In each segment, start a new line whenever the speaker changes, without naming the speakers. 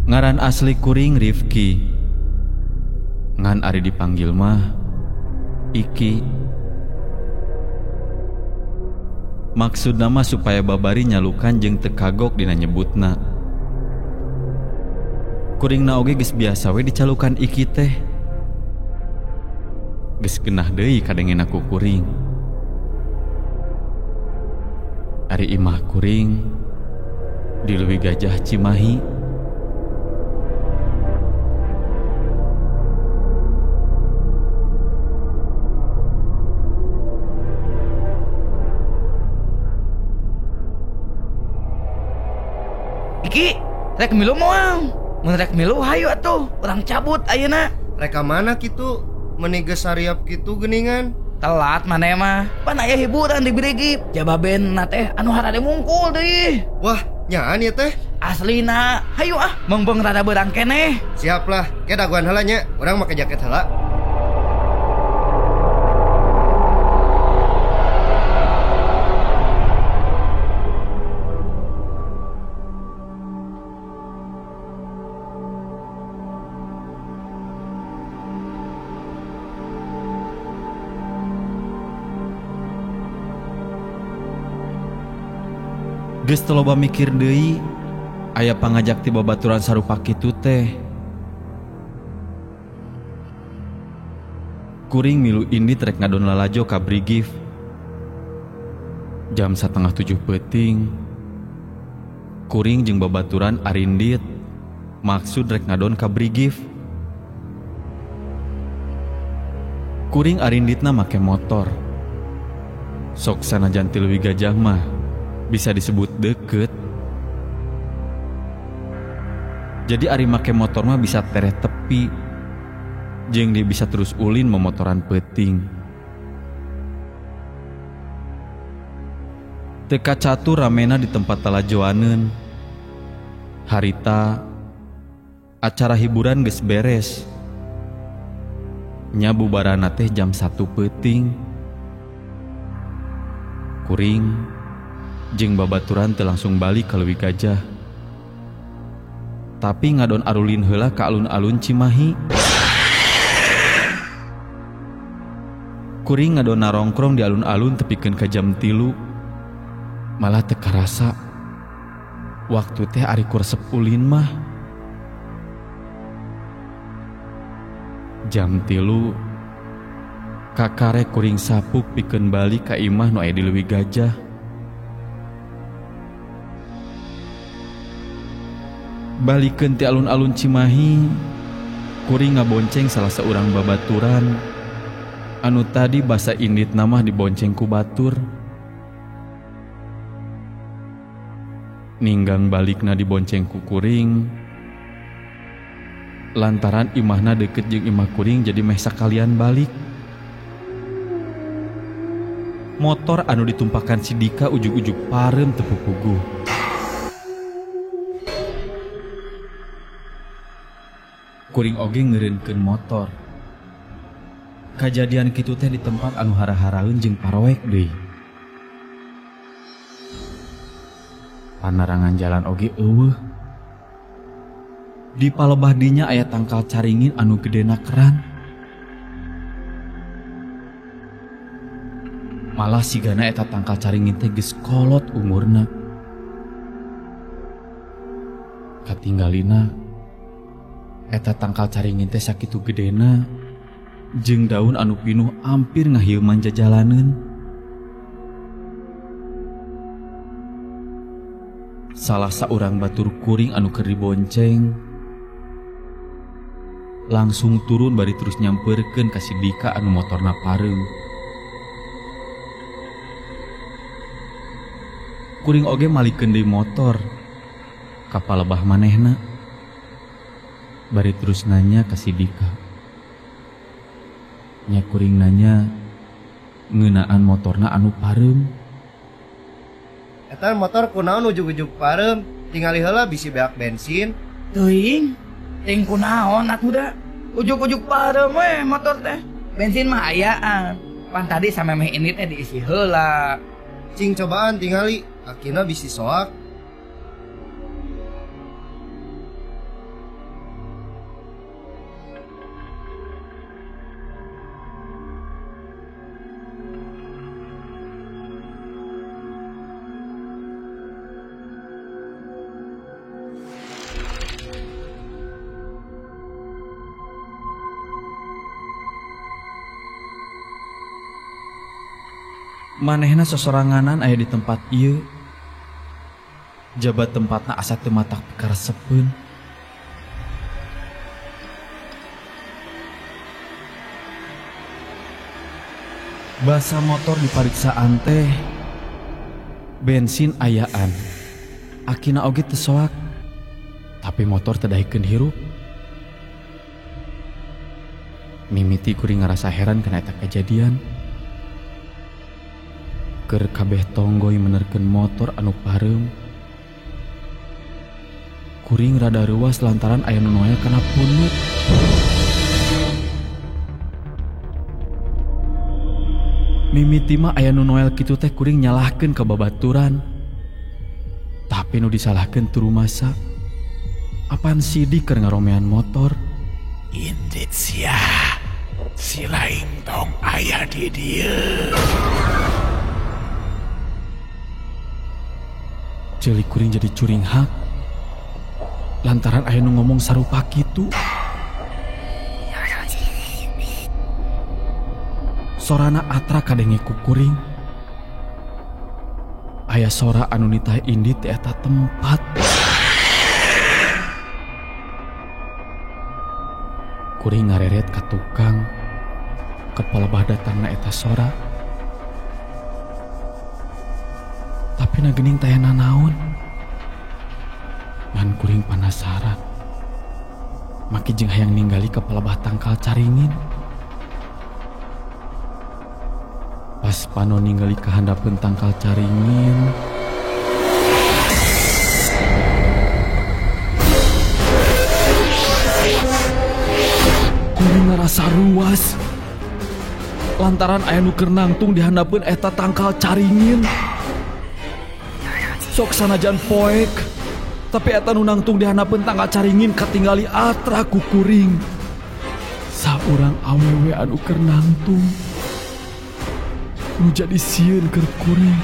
Ngaran asli kuring Rifki. Ngan ari dipanggil mah Iki. Maksud nama supaya babari nyalukan jeung teu kagok dina nyebutna. Kuringna oge geus biasa we dicalukan Iki teh. Geus genah deui kadengena ku kuring. Ari imah kuring di Leuwi Gajah Cimahi.
Iki, rek milu moal. Mun rek milu hayu atuh, urang cabut ayeuna.
Rek ka mana kitu? Meni geus sariap kitu geuningan.
Telat maneh mah. Pan aya hiburan di Brigif. Jababen na teh anu harade mungkul deui.
Wah, nyaan ieu teh.
Aslina, hayu ah, meungbeng rada beurang keneh.
Siap lah, ke dagoan heula nya, urang make jaket heula.
Geus teu loba mikir deui, aya pangajak ti babaturan sarupa kitu teh. Kuring milu indit rek ngadon lalajo ka Brigif. Jam 6:30 peuting, kuring jeung babaturan arindit maksud rek ngadon ka Brigif. Kuring arinditna make motor. Sok sanajan ti Leuwi Gajah mah bisa disebut deket. Jadi ari make motor mah bisa tereh tepi, jeung dia bisa terus ulin memotoran peuting. Teu kacatur ramena di tempat talajoaneun. Harita acara hiburan geus beres. Nya bubarana teh jam 1 peuting. Kuring jeung babaturan teu langsung balik ka Leuwi Gajah. Tapi ngadon arulin heula ka alun-alun Cimahi. Kuring ngadon narongkrong di alun-alun tepikeun ka jam 3. Malah teu karasa waktu teh ari ku resep ulin mah. Jam 3 kakare kuring sapuk pikeun balik ka imah nu aya di Leuwi Gajah. Balikeun ti alun-alun Cimahi, kuring ngabonceng salah seorang babaturan anu tadi basa indit namah dibonceng ku batur. Ninggang balikna dibonceng ku kuring, lantaran imahna deket jeung imah kuring jadi meh sakalian balik. Motor anu ditumpakan si Dika ujug-ujug pareum teu puguh. Kuring oge ngeureunkeun motor. Kajadian kitu teh di tempat anu hara-haraeun jeung paroek deui. Panarangan jalan oge eueuh. Di palebah dinya aya tangkal caringin anu gedena keran. Malah sigana eta tangkal caringin teh geus kolot umurna. Katinggalina eta tangkal caringin teh sakitu gedena jeung daun anu pinuh ampir ngahilman jajalaneun. Salah saurang batur kuring anu keur dibonceng langsung turun bari terus nyamperkeun ka si Dika anu motorna pareum. Kuring oge malikeun deui motor ka palebah manehna. Bari terus nanya ka si Dika. Nya kuring nanya ngeunaan motorna anu pareum.
Eta motor kunaon ujug-ujug pareum, tingali heula bisi beak bensin.
Teuing, teuing kunaon atuh da. Ujug-ujug pareum we motor teh. Bensin mah ayaan. Pan tadi samemeh ini teh diisi heula.
Cing cobaan tingali, akina bisi soak.
Manehna sosoranganan aya di tempat ieu. Jabat tempatna asa teu matak pikaresepeun. Basa motor dipariksaan teh bensin ayaan. Akina oge teu soak. Tapi motor teu daekeun hirup. Mimiti kuring ngarasa heran kana eta kejadian. Keur kabeh tonggoy menerkeun motor anu pareum. Kuring rada reuas lantaran aya nu noel kana punut. Mimiti mah aya nu noel kitu teh kuring nyalahkeun ka babaturan. Tapi nu disalahkeun teu rumasa. Apan sidik keur ngaromean motor.
Indit sia, si lain tong aya di dieu.
Ceuli kuring jadi curinghak. Lantaran aya nu ngomong sarupa kitu. Sorana atra kadenge ku kuring. Aya sora anu nitah indit di eta tempat. Kuring ngareret ka tukang. Kepala bah datangna eta sora. Tapi na geuning taya nanaon. Ngan kuring panasaran. Maki jeung hayang ninggali kepala bah tangkal caringin. Pas pano ninggali kahandapeun tangkal caringin, kuring ngarasa ruas lantaran aya nu keur nangtung di handapeun eta tangkal caringin. Sok sanajan poek, tapi eta nu nangtung di handapeun tangkal caringin katingali atra ku kuring. Saurang awewe anu keur nangtung nu jadi sieun keur kuring.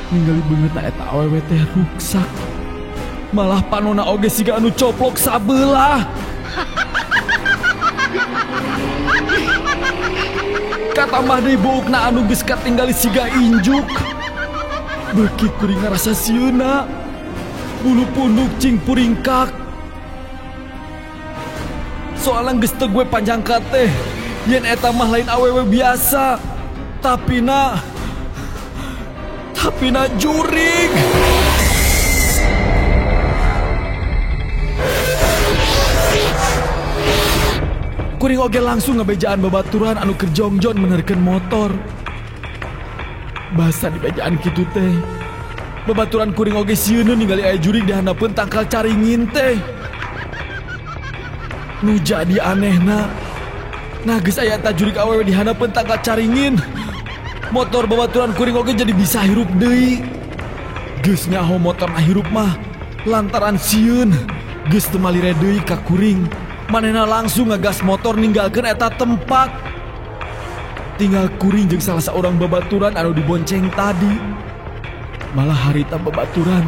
Ningali beungeutna eta awewe teh ruksak. Malah panona oge siga anu coplok sabelah. Katambah deui buukna anu geus katinggali siga injuk. Beuki kuring ngarasa sieunna. Bulu punduk cing puringkak. Soalna geus teu gue panjang ka teh. Yen eta mah lain awewe biasa. Tapi na jurig. Kuring oge langsung ngabejaan babaturan anu keur jongjon menerkeun motor. Basa dibejaan kitu teh. Babaturan kuring oge sieun ningali aya jurig di handapeun tangkal caringin teh. Nu jadi anehna, nah geus aya eta jurig awewe di handapeun tangkal caringin. Motor babaturan kuring oge jadi bisa hirup deui. Geus nyaho motorna hirup mah lantaran sieun geus teu malire deui ka kuring. Manehna langsung ngegas motor ninggalkeun eta tempat. Tinggal kuring jeung salah saurang babaturan anu dibonceng tadi. Malah harita babaturan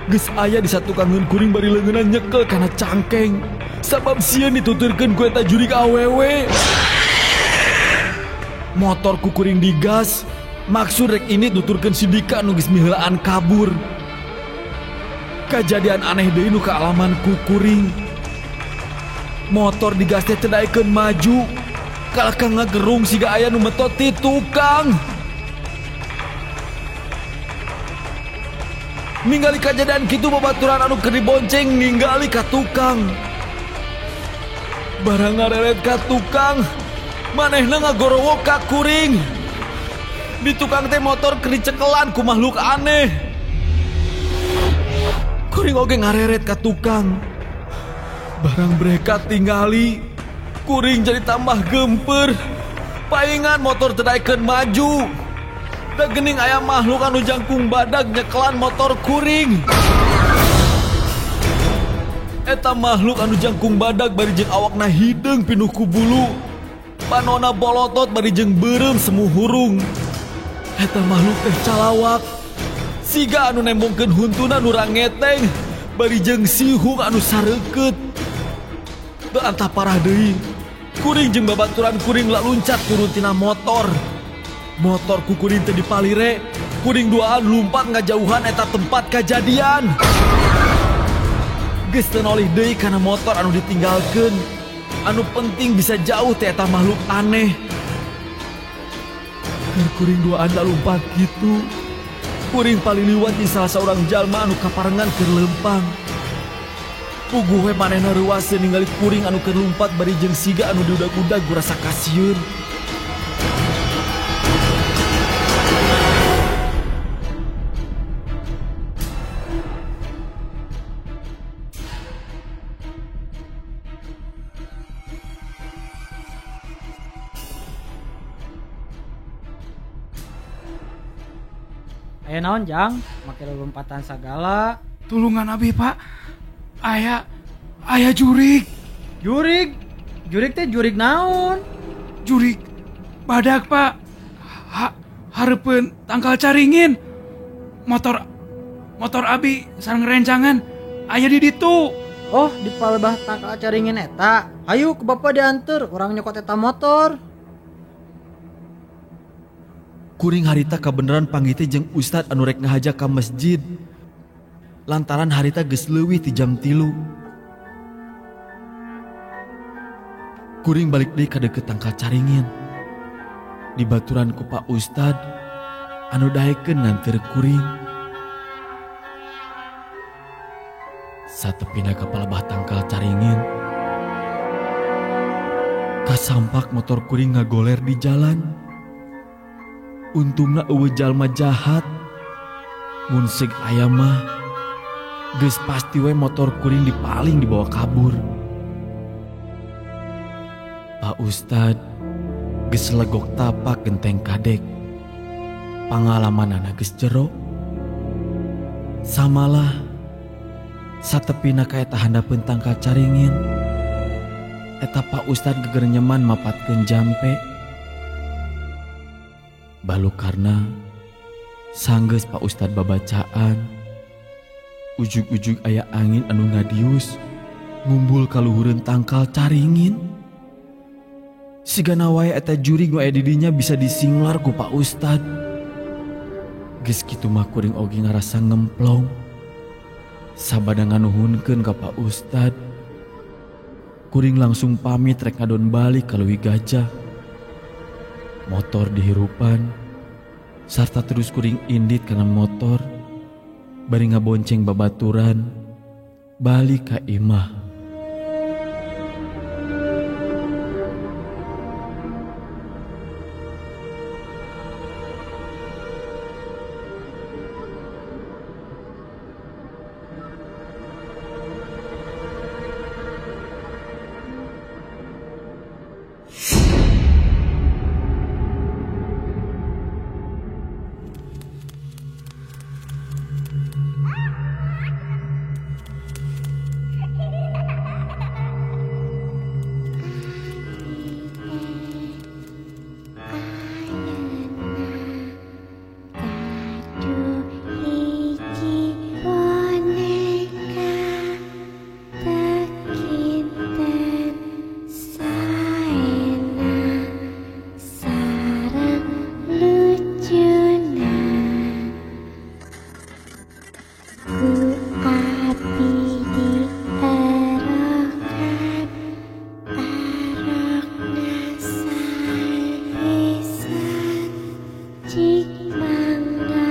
geus aya di satukangeun kuring bari leungeunna nyekel kana cangkeng. Sabab sieun dituturkeun ku eta jurig awewe. Motor ku kuring digas, maksud rek ini nuturkeun si Dika nu geus miheulaan kabur. Kajadian aneh deui nu kaalaman ku kuring. Motor digas teh teu daekeun maju. Kalah ka ngagerung siga aya nu metot ti tukang. Ningali kajadian kitu babaturan anu keur dibonceng ningali ka tukang. Barang ngareret ka tukang, manehna ngagorowok ka kuring. Di tukang teh motor keur dicekelan ku makhluk aneh. Kuring oge ngareret ka tukang. Barang mereka tinggali, kuring jadi tambah gemper. Paingan motor teu daekeun maju. Da geuning aya makhluk anu jangkung badag nyekelan motor kuring. Eta makhluk anu jangkung badag bari jeung awakna hideung pinuh ku bulu. Panona bolotot bari jeung beureum semu hurung. Eta makhluk teh calawak. Siga anu nembongkeun huntuna nu rangeteng bari jeung sihung anu sareukeut. Teu antah parah deui. Kuring jeung babaturan kuring laluncat turun tina motor. Motor ku kuring teh dipalire, kuring duaan lumpat ngajauhan eta tempat kajadian. Geus teu nolih deui kana motor anu ditinggalkeun. Anu penting bisa jauh teh eta makhluk aneh. Keur kuring duaan lalumpat kitu, kuring paliliwat di salah saurang jalma anu kaparengan keur leumpang. Puguh we manehna reuaseun ningali kuring anu keur lumpat bari jeung siga anu diudag-udag ku rasa kasieun.
Aya naon jang, make lompatan sagala.
Tulungan abi pak, aya jurig.
Jurig? Jurig teh jurig naon?
Jurig badak pak, hareupeun tangkal caringin. Motor abi sareng rencangan aya di ditu.
Oh, di palebah tangkal caringin eta. Hayu ke bapak dianter, urang nyokot eta motor.
Kuring harita kabeneran panggih teh jeung ustad anu rek ngahaja ka masjid. Lantaran harita geus leuwih ti jam 3. Kuring balik deui ka deukeut tangkal caringin. Dibaturan ku Pak Ustad anu daekeun nganteur kuring. Satepina ka palebah tangkal caringin, kasampak motor kuring ngagoler di jalan. Untungna eueuh jalma jahat. Mun seug aya mah geus pasti we motor kuring dipaling dibawa kabur. Pak Ustad geus legok tapak genteng kadek. Pangalamanana geus jero. Samalah satepina ka eta handapeun tangkal caringin. Eta Pak Ustad gegerenyeman mapatkeun jampe. Balukarna sanggeus Pak Ustad babacaan, ujug-ujug aya angin anu ngadius ngumbul kaluhureun tangkal caringin. Sigana wae eta jurig nu aya di dinya bisa disinglar ku Pak Ustad. Geus kitu mah kuring oge ngarasa ngemplong. Sabada nganuhunkeun ka Pak Ustad, kuring langsung pamit rek ngadon balik ka Leuwi Gajah. Motor dihirupan sarta terus kuring indit kana motor bari ngabonceng babaturan balik ka imah.
Cik mangga.